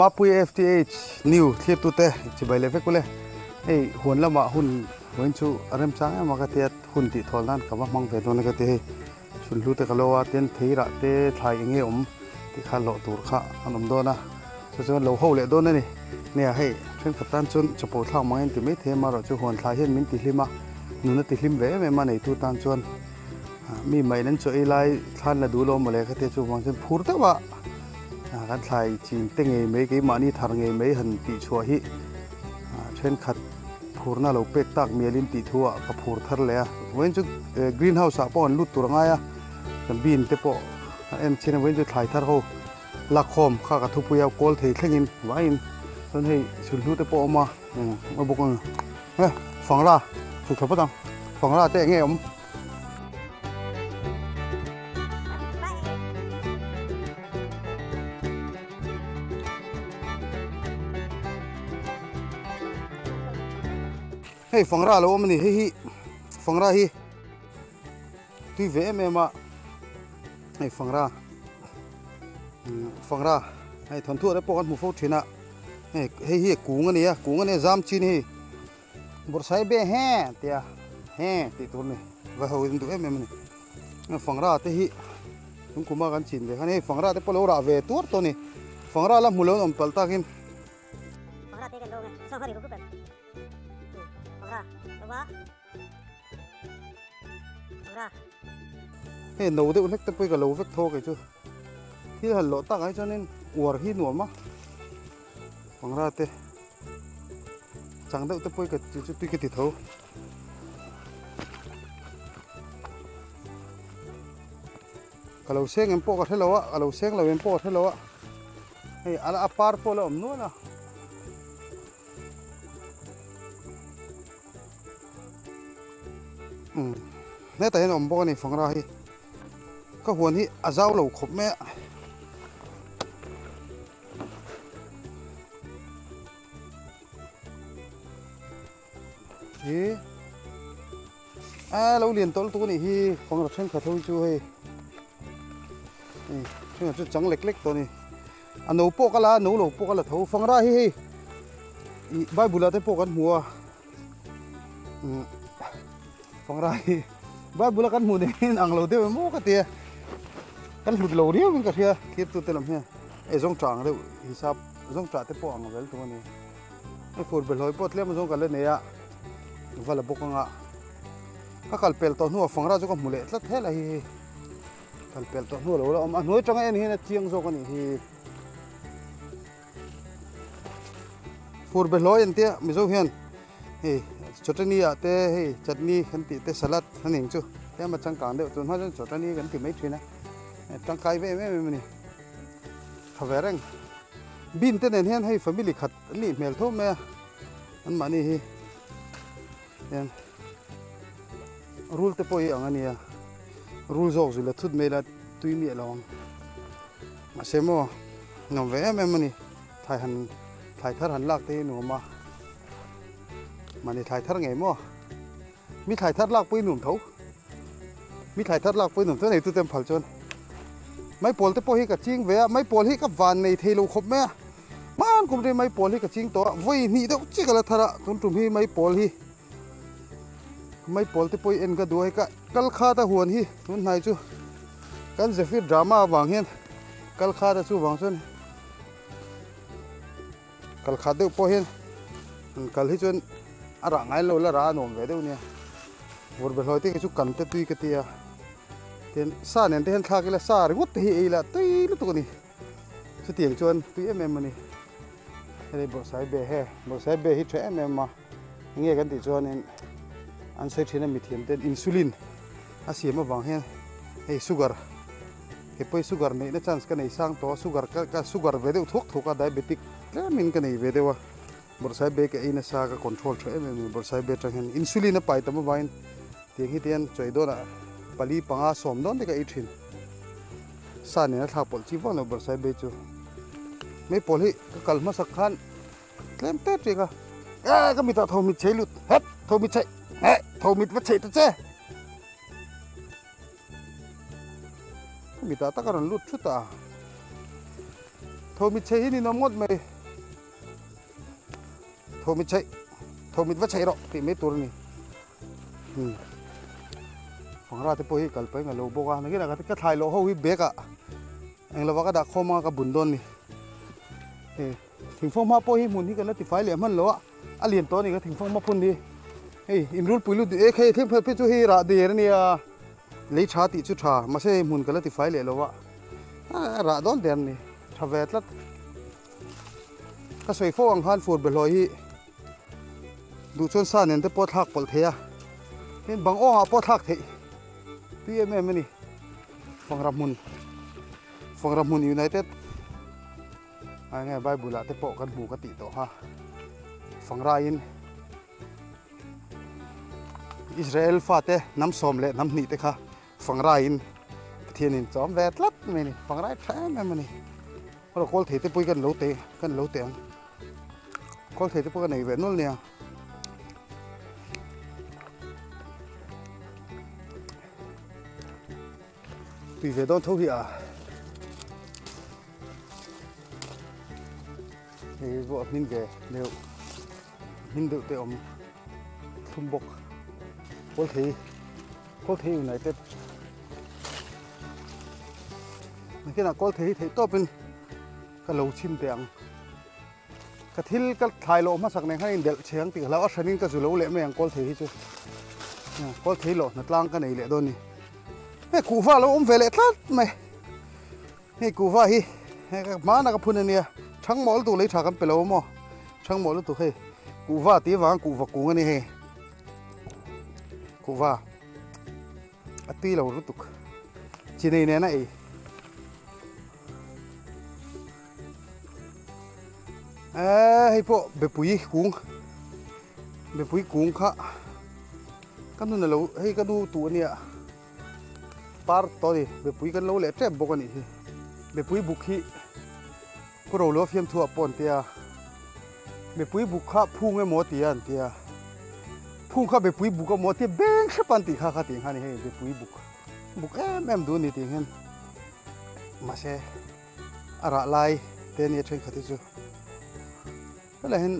Papui FTH New thlirtute chibai leh vek ule. Hei huan lamah hun vawiin chu a remchang em a ka tia hun tih thawl nan ka va hmang ve dawn a ka ti hei. Chhunhlu te ka lo a tin theirah te thlai eng nge awm tih kha hlawh tur kha an awm dawn a chu chuan lo ho leh dawn a ni. Nia hei thenkhat tan chuan chapo thlak mang in ti mai thei a marawh chu huan thlai hian min ti hlim a nun a ti hlim ve em em a neitu tan chuan mi mah in an chaw ei lai thlan la duh lo mawle ka tia chuvang chuan phur deuh a kan thlai chin te ngei mai keimahni thar ngei mai han tih chhuah hi thenkhat phurna lo pek tak mialin tih thu ah ka phur thar leh a vawiin chu green house ah pawh an lut tur a ngai a kan bean te pawh a en chin a vawiin chu thlai thar ho lakkhawm kha ka thupui a kawl thei thlengin vaiin chuan hei chhunhlu te pawh a awm a a bawk a ni e fangra chhuk thla phawt ang fangra te eng nge awm. Hei fangra lo awm a ni hei hi fangra hi tui ve em em a hei fangra fangra hei thawnthu te pawh kan hmu fo thin a hei hei hi kung a ni a kung a nia zam chin hi bawrhsai be he tia he tih tur a ni vai ho in duh em em a ni fangra te hi tum kuma kan chin ve khan hei fangra te pawh lo rah ve tuar tawh a ni fangra la hmu lo an awm palh takin. Hei no deuh hlek te pawh hi ka lo vek tho kei chu thil han lawh tak ah hi chuanin uar hi nuam a pangra te chang deuh te pawh hi ka ti chu tui ka ti tho. Ka lo seng em pawh ka hre lo a ka lo seng lo em pawh ka hre lo a hei a par pawh a la awm nual a. Umm hetah hian a awm bawk a ni fangra hi ka huan hi a zau lo khawp mai a hi a lo lian tawlh tuk a nih hi fangra thenkhat ho hi chu hei thenkhat chu chang lek lek tawh a ni. A no pawh ka la a, no lo pawh ka la tho. Fangra hi hei ih Bible ah te pawh kan hmu a, umm Fangra hi Bible a kan hmuh nen hian ang lo deuh em aw ka ti a, kan hlut lo riau in ka hria thirtu te lam hian hei zawngṭah ang deuh hisap zawngṭah te pawh ang vel tur a ni. Hei fur behlawi pawh tlem azawng ka la nei a, va la bawk anga ka kal pel tawh hnuah Fangra chu ka hmu leh tlat hel a hi hei. Kal pelh tawh hnu lo la awm a hnuai tanga en hian a chiang zawk a nih hi. Fur be hlawi an tia Mizo hian hei chutney ah te hei chutney kan tih te salad a ning chu tlem a changkang deuh tun hma chuan chutney kan ti mai thin a tangkai ve em em a ni tha ve reng bean te nen hian hei family khat an nih hmel tho mai a anmahni hi hian rul te pawh hi ang a nia rul zawk zui la thut mai la tui miah lo ang mahse maw nuam ve em em a ni thlai han thlai thar han lak te hi nuam a mahni thlai thar ngei maw mi thlai thar lak pawh hi nuam tho mi thlai thar lak pawh hi nuam tho neitu te an phal chuan maipawl te pawh hi ka ching ve a maipawl hi ka van nei thei lo khawp mai a. Hman kum ri mai pawl hi ka ching tawh a, vawi hnih deuh chiah ka la thar a, tun tum hi mai pawl hi mai pawl te pawh hi en ka duh a, hei ka kal khat a huan hi tun hnai chu kan Zephyr drama avang hian kal khat a chuvang chuan kal khat deuh pawh hian an kal hi chuan a rah ngai lo la rah a nuam ve deuh nia vur behlawi te hi chu kan te tui ka ti a tin sa nen te hian thlak ila sa ringawt te hi ei ila tui lutuk a ni. Chutiang chuan tui em em a ni. Hei bawrhsai be he, bawrhsai be hi tha em em a, enge kan tih chuanin an sawi thin a mithiam ten insulin a siam avang hian hei sugar kei pawh hi sugar neihna chance ka nei sang tawh a, sugar ka ka sugar ve deuh thuak thuak a diabetic tlemin ka nei ve deuh a, bawrhsai be ka ei nasa ka control tha em em a ni bawrhsai be atang hian insulin a pai tam avangin tiang hi te hian chawi dawnah pali panga sawm dawn te ka ei thin. Sa nena thlak pawlh chi vak lo bawrhsai bei chu mai pawl hi ka kal hmasak khan tlem te ṭiak a e ka mitah tho mit chei lut het tho mit chei he tho mit va chei ta che ka mitah tak a rawn lut thut a. Tho mit chei hi ninawm ngawt mai. Tho mit chei, tho mit va chei rawh tih mai tur a ni. Hmm. Fangra te pawh hi kal pahin a lo bawk a, nakinah ka thlai loh ho hi bag ah eng lova ka dah khawm anga ka bun dawn ni. Hei thingfawng hma pawh hi hmun hi kan la tifai leh hman lo a, a lian tawh a ni ka thingfawng hma phun hi. Hei inrulpui lut duh e khei thleng phei chu hei rah der a nia. Lei tha tih chu tha, mahse hei hmun ka la tifai leh lo a, a rah dawn der a ni, tha ve tlat. Ka sawi fo ang khan fur behlawi hi duh chuan sa nen te pawh thlak pawlh thei a, tin bang awngah pawh thlak theih tui em em a ni. Fangra hmun, Fangra hmun United a enge Bible ah te pawh kan hmu ka tih tawh kha, Fangraiin. Israel fate hnam sawm leh hnam hnih te kha fangraiin Pathianin chawm ve tlat mai a ni. Fangrai tha em em a ni. Hawla kawl thei te pawh hi kan lo te kan lo teh ang. Kawl thei te pawh ka nei ve nual nia. Tui ve dawn tho hi a. Hei pawh a hmin ve deuh. Hmin deuh te awm thlum bawk Kawlthei Kawlthei United nakinah Kawlthei hi theih tawpin ka lo chhim teh ang ka thil ka thlai loh hmasak nen khan indelh che ang tih ka hlau a hranin ka zu lo leh mai ang Kawlthei hi chu Kawlthei loh hnatlang ka nei leh dawn a ni hei kuhva a lo awm ve leh tlat mai. Hei kuhva hi hmana ka phun ania thang mawl lutuk lei tha kan pe lo maw thang mawl lutuk hei kuhva tih avanga kuhva kung ani hei kuhva a tui lo lutuk chi nei nena ei eh hei pawh bepui kung bepui kung kha ka nun alo hei ka nu tu ania. Par tawh a ni, mipui kan lo leh tep bawk a nih hi. Mipui buk hi Pu Roluah fiamthu ah pawh an tia, mipui buk kha phung emaw ti a an tia, phung kha mipui buk emaw tia beng hrep an tih kha kha tih kha a ni hei mipui buk, buk em em duh a ni tih hian mahse a rah lai te nia thenkhat hi chu helai hian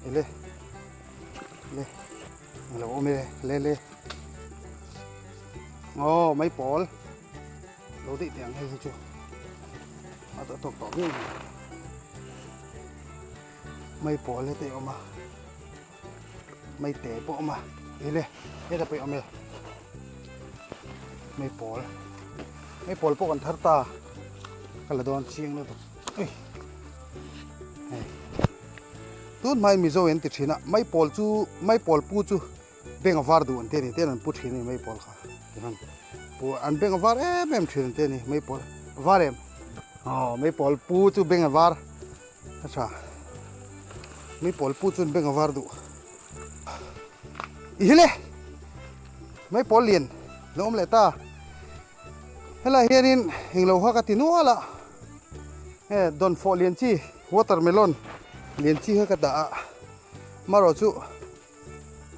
ele le lo awm e le le aw mai pawl lo daih teh ang hei hi chu a tawh tawk tawh viau mai pawl he te awm a mai te pawh awm a ele heta pawh awm e mai pawl mai pawl pawh kan thar ta ka la dawn chiang lutuk ui hei tun hmai mizo in ti thin a mai pawl chu mai pawl pu chu beng a var duh an ti a ni ten an pu thin a ni mai pawl kha tichuan pu an beng a var em em thin an ti a ni mai pawl var em aw mai pawl pu chu beng a var a tha mai pawl pu chuan beng a var duh i hile mai pawl lian lo awm leh ta helai hianin englo kha ka ti nual a he dawnfawh lian chi watermelon lian chi kha ka dah a marawh chu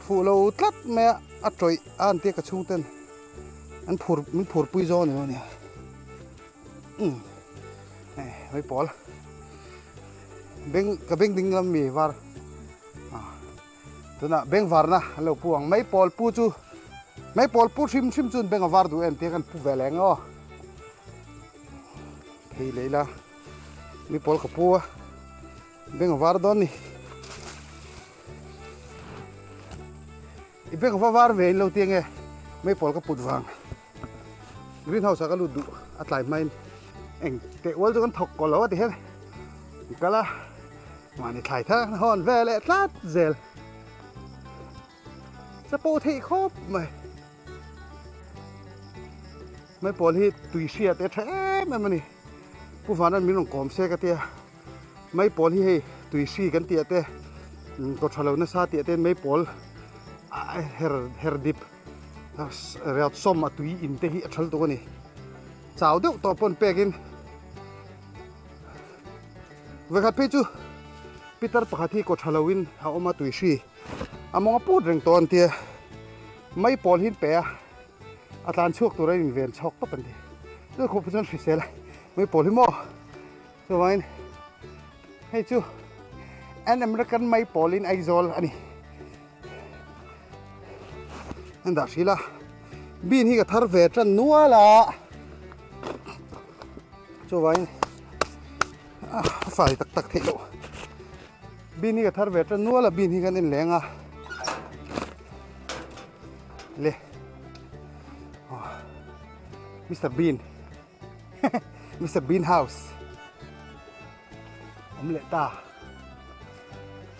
Fuh lo tlat mai a, a tawih a an tia ka chhung ten an phur min phur pui zawng a ni lo nia. Umm hei mai pawl beng ka beng ding lam mi var ah tunah beng varna an lo pu ang mai pawl pu chu mai pawl pu hrim hrim chuan beng a var duh em tia kan pu ve leng aw phei leh ila mi pawl ka pu a beng a var dawn ni. I beng va var ve in lo ti ange mai pawl ka put vang green house ah ka lut duh a tlai hmain eng teh ual chu kan thawk kaw lo a ti hian i kal a mahni thlai thar an hawn ve leh tlat zel chapo theih khawp mai mai pawl hi tui hria te tha em em a ni pu vanan min rawn kawm se ka tia. Mai pawl hi hei tui hri kan tih ah te kaw tha lo nasa tih ah te mai pawl her her dip riat sawm a tui in te hi a thal tuk a ni. Chau deuh tawh pawn pek in vekhat phei chu pitar pakhat hi kaw tha lo in a awm a tui hri a mawng a put reng tawh an tia mai pawl hi an pe a a tlan chhuak tur a inven chhawk tawp an ti. Chu khawp chuan hrisel a mai pawl hi maw. Chuvangin hei chu an American mai pawlin Aizawl a ni. An dah hril a, bean hi ka thar ve tan nual a, chuvangin a fai tak tak theih loh. Bean hi ka thar ve tan nual a, bean hi kan en leng a, le Mister Bean Mister Bean House awm leh ta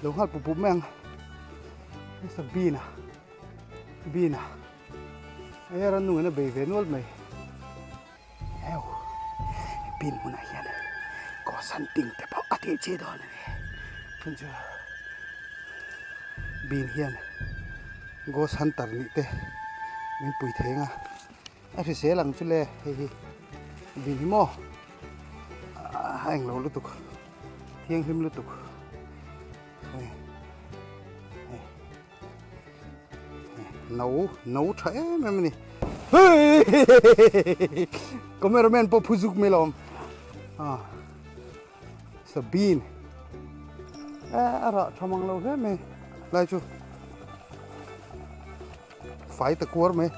lo nghal pup pup mai ang Mister Bean a Bean a hei ran nungin a bei ve nual mai heu Bean hmunah hian ghost hunting te pawh a tih chi dawn a ni chun chu Bean hian ghost hunter nih te min pui thei ang a. A hrisel ang chu le hei hi bin hi maw a englo lutuk thianghlim lutuk hei hei no no tha em em a ni hei cameraman pawh phu zuk mai lo a sabin a rah tha mang lo hle mai lai chu. Fai ta kuar mai.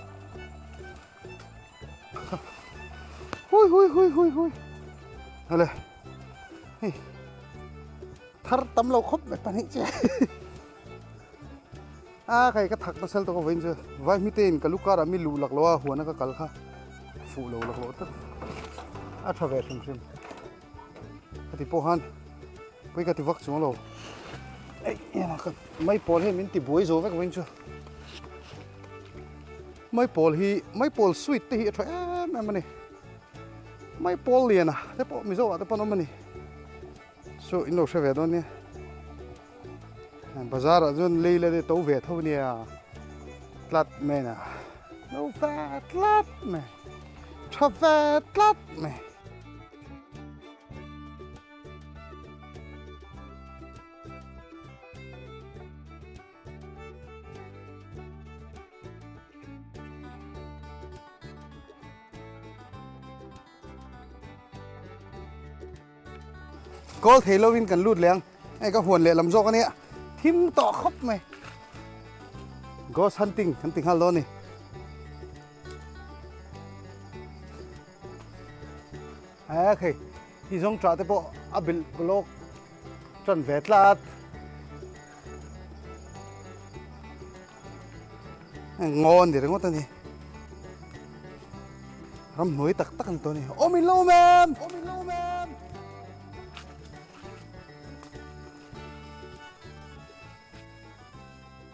Hui hui hui hui hui. Hale. Hei. Thar tam lo khop mai pahnih che. A kai ka thak ta sel to ka vain chu. Vai mi te in ka lukar mi lu lak lo a huana ka kal kha. Fu lo lak lo tlat. A tha ve hrim hrim. Ka ti pawh han pui ka ti vak chuang lo. Ei ena ka mai pawl hi min ti buai zo vek vain chu. Mai pawl hi mai pawl sweet te hi a tha em em a ni. Mai pawl lian a te pawh Mizo ah te pawn awm a ni. Chu in lo hre ve dawn nia. Bazar ah chuan lei la te to ve tho nia. Tlat mai na. No ve tlat mai. Tha ve tlat mai. Kawl thei lovin kan lut leh ang, hei ka huan leh lam zawk a nia, thim tawh khawp mai. Ghost hunting kan ti nghal dawn a ni. He khei hi zawng tah te pawh a bilh lawk tan ve tlat. Ngaw a ni ringawt a ni. Ramhnuai tak tak a ni tawh a ni. Awm in lo awm em? Awm in lo awm em?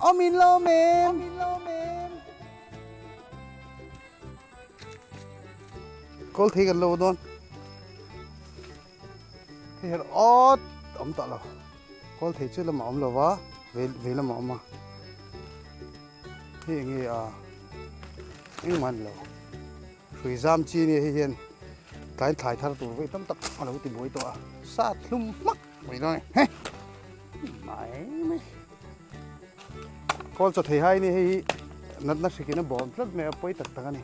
Awm in lo awm em? Awm in lo awm em? Kawl thei kan lo dawn. Hei her awt awm tawh lo. Kawl thei chu lamah awm lo va, vei vei lamah awm a. Hei eng nge a engmah a ni lo. Hrui zam chi nia hei hian tlai thlai thar tur vei tam tak a lo ti buai tawh a. Sa thlum hmak mai dawn a ni. Hei mai mai. Kawl chaw thei hai ni hei hi natna hrikin a bawm tlat mai a pawi tak tak a ni.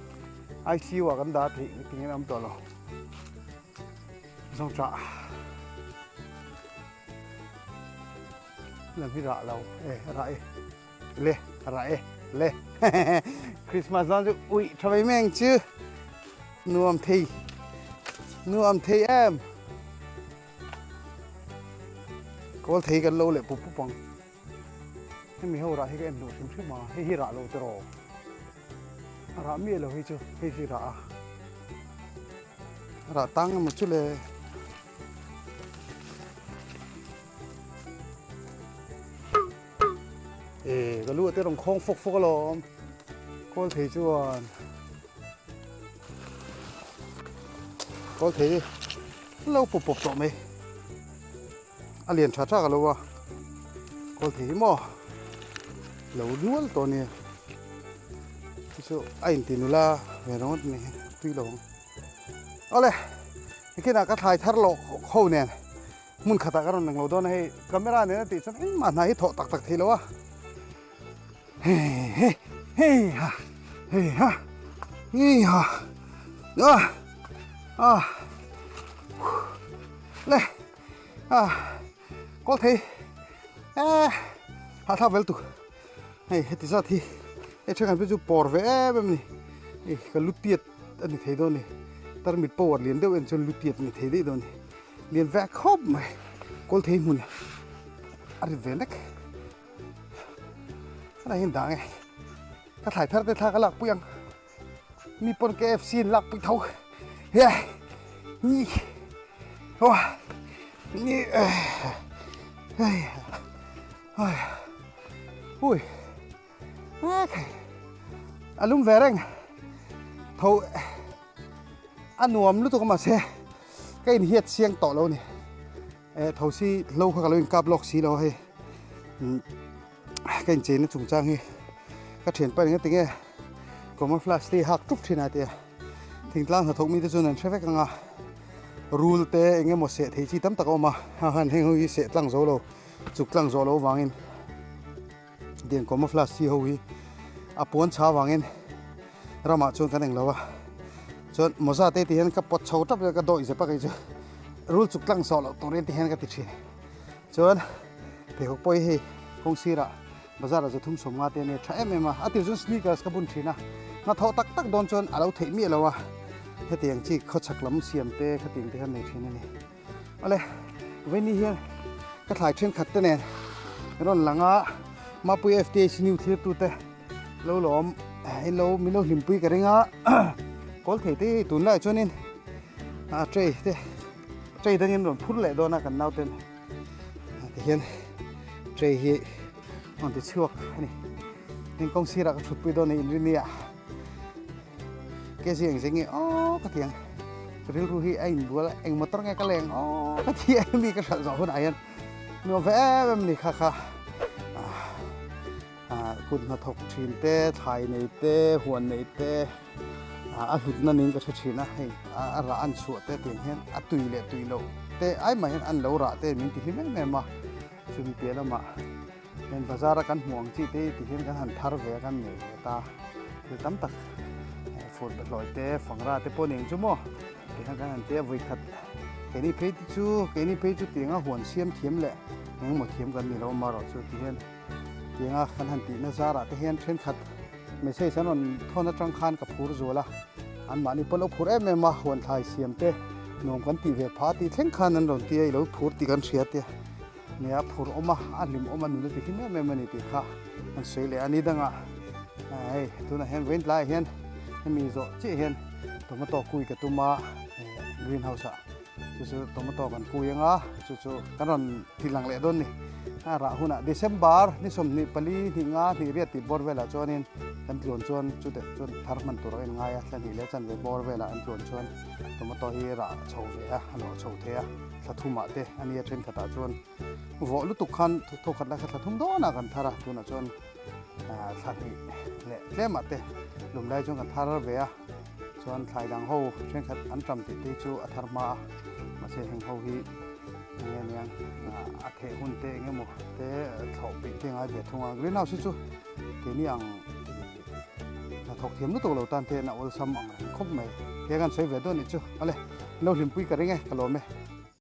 ICU ah kan dah theih tingin a awm tawh lo. Zawng tah lam hi rah lo e rah e le rah e le Christmas dawn chu ui tha mai mai ang chu nuam thei nuam thei em kawl thei kan lo leh pup pup ang hemi ho rah hi ka en duh hrim hrim a hei hi rah lo tiraw a rah miah lo hei chu hei hi rah a. Rah tang emaw chu le. E ka lu te rawn khawng fawk fawk alawm. Kawl thei chuan. Kawl thei lo pawp pawp tawh mai. A lian tha tha ka lo a. Kawl thei hi maw lo nual tawh nia. Chu chu a inti nula ve ringawt mai hi tui lo ang. Awle nikinah ka thlai thar loh ho nen hmun khatah ka rawn lang lo dawn a hei camera nen a tih chuan engmah hna hi thawh tak tak thei lo a. Hei hei hei ha hei ha hei ha ah ah. Le a kawl thei e hahthlak vel tuk hei heti zat hi hei thenkhat phei chu pawr ve em em a ni hei ka lu tiat a ni thei dawn a ni tarmit power lian deuh en chuan lu tiat a ni thei daih dawn a ni lian ve khawp mai kawl thei hmun a rit ve nek helai hian dang e ka thlai thar te thla ka lak pui ang. Mi pawn KFC an lak pui tho he ni ho ni hei ai ui a lum ve reng tho a nuam lutuk a mahse ka inhiat chiang tawh lo ni e tho si lo kha ka lo inkap lawk si lo hei ka incheina chungchang hi ka thianpa eng ati nge camouflage te hi hak tup thin a tia thingtlang hnathawk mite chuan an hre vek ang a rul te eng emaw seh thei chi tam tak a awm a ha han heng ho hi seh tlang zo lo chuk tlang zawh loh avangin tiang camouflage chi ho hi a puan chha avangin ramah chuan kan englo a chuan mawza te ti hian ka pawt chho tap ka dawih zep a kei chu rul chuk tlang zawh loh turin ti hian ka ti thin. Chuan pheikhawk pawh hi hei kawng sirah bazar ah zathum sawmnga te ania tha em em a, a tir chuan sneakers ka bun thin a, hnathawh tak tak dawn chuan a lo theih miah lo a, hetiang chi khawchhak lam siam te khatiang te khan nei thin a ni. Awle vawiin hian ka thlai thenkhat te nen rawn lang a, Mapui FTH new thlir tu te lo lawm in lo min lo hlimpui ka ring a, kawl thei te hi tunlaiah chuanin a tray te. Tray dangin rawn phur leh dawn a kan nauten tihian tray hi rawn ti chhuak a ni heng kawng sirah ka thutpui dawn a inrini ah kg eng zeng nge aw ka ti ang rilru hi a inbual a eng motor nge ka leng aw ka ti a mi ka hralh zawh hunah hian nuam ve em em a ni kha kha kut hnathawk thin te thlai nei te huan nei te a hlutna niin ka hre thin a hei a rah an chhuah te tiang hian a tui leh tui loh te ai mai hian an lo rah te min ti hlim em em a chumi piah lamah hian bazar a kan hmuh ang chi te ti hian kan han thar ve a kan nei ve ta thil tam tak fur behlawi te fangra te pawh nen chu maw ti hian kan han tia vawikhat keini phei te chu keini phei chu tianga huan siam thiam leh engemaw thiam kan ni lo amaherawhchu ti hian. Tianga kan han tihna zarah te hian thenkhat message an rawn thawn atang khan ka phur zual a, anmahni pawh lo phur em em a, huan thlai siam te nuam kan tih ve phah tih thleng khan an rawn ti a, i lo phur tih kan hria te nia phur awm a, a hlim awm a nuna ti hlim em em a ni tih kha an sawi leh a ni dangah hei tunah hian vawiin tlaiah hian hemi zawh chiah hian tomato kui ka tum a green house ah. Chu chu tomato kan kui anga chu chu kan rawn ti lang leh dawn ni. A rah hunah December ni 24 hnih nga hnih riat tih bawr velah chuanin kan tluan chuan chute chuan thar hman tur a en ngai a thla hnih leh chanve bawr velah an tluan chuan tomato hi rah chho ve a a lawh chho thei a thla thumah te a nia thenkhatah chuan vawh lutuk khan thawkhat lai kha thla thum dawnah kan thar a tunah chuan thla hnih leh tlemah te lum lai chuan kan thar ve a. Chuan thlai dang ho thenkhat an tam tih te chu a thar hma a, mahse heng ho hi eng nge niang a theh hun te eng emaw te thlawh peih te ngai ve thung a, green house hi chu keini ang hnathawk thiam lutuk lo tan te a awlsam ang reng khawp mai, he kan sawi ve dawn nih chu awle lo hlimpui ka ring e ka lawm e.